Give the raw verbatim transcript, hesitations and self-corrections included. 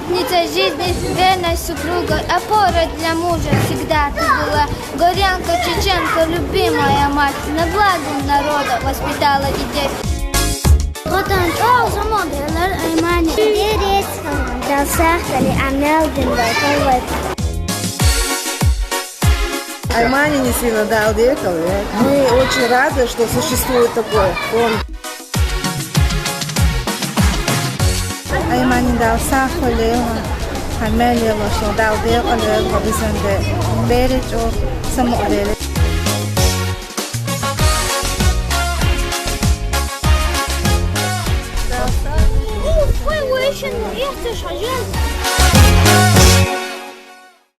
Ница жизни, верной супругой, опорой для мужа всегда ты была. Горянка, чеченка, любимая мать, на благо народа воспитала детей. Хотан тоже модерлер Аймани. Дерес Дал сахали амел дин вайтал вайт. Аймани не сильно дал декал, э. Мы очень рады, что существует такой фонд. Аймани дал сахали, амел его, что дал декал, э, бизанде беречо, самоделе. Ой, очень, я хочу.